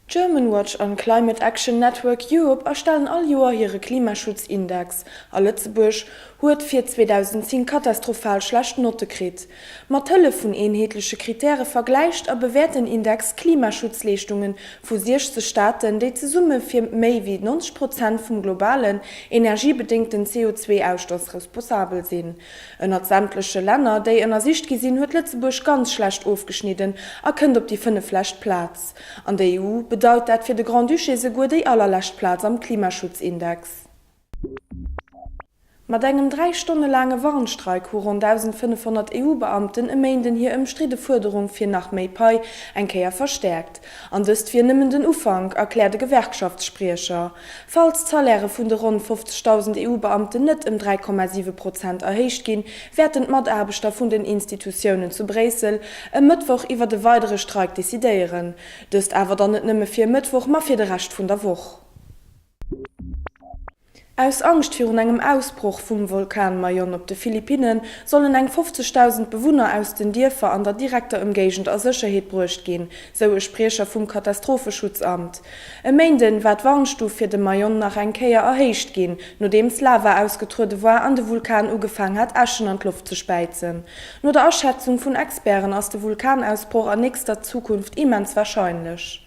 D'Germanwatch an Climate Action Network Europe erstellen all Joer hire Klimaschutzindex a Lëtzebuerg huet fir 2010 katastrophal schlecht Notte kritt. Mat Hëllef vun eenheetleche Kritäre vergläicht a bewäert den Index d'Klimaschutzleeschtunge vu 60 Staaten, déi zesumme fir méi wéi 90 Prozent vum globalen, energiebedéngten CO2-Ausstoss responsabel sinn. Ënnert sämtleche Länner, déi ënnersicht gi sinn, huet Lëtzebuerg ganz schlecht ofgeschnidden a kënnt op déi fënneflescht Plaz. An der EU bedeut dat fir de Grand-Duché souguer déi allerlescht Plaz am Klimaschutzindex. Mat engem 3 Stonne laange Warnstreik hu ronn 1.500 EU-Beamten e Méinden hir ëmstridde Fuerderung fir nach méi Pai eng Kéier verstäerkt. An dëst wier nëmmen den Ufank, erkläert e Gewerkschaftsspriecher. Falls d'Salairë vun de ronn 50.000 EU-Beamten net ëm 3,7 Prozent erhéicht ginn, wäerten d'Mataarbechter vun den Institutiounen zu Bréissel e Mëttwoch iwwert e weidere Streik decidéieren. Dëst awer dann net nëmme fir e Mëttwoch, ma fir de Rescht vun der Woch. Aus Angscht virun engem Ausbroch vum Vulkan Mayon op de Philippinne sollen eng 50.000 Bewunner aus den Dierfer an der direkter Ëmgéigend a Sécherheet bruecht ginn, sou e Spriecher vum Katastropheschutzamt. E Méinden war d'Warnstuf fir de Mayon nach eng Kéier erhéicht ginn, nodeems Lava ausgetruede war an de Vulkan ugefaang hat Äschen an d'Loft ze späizen. No der Aschätzung vun Experten ass de Vulkanausbroch an nächster Zukunft immens warscheinlech.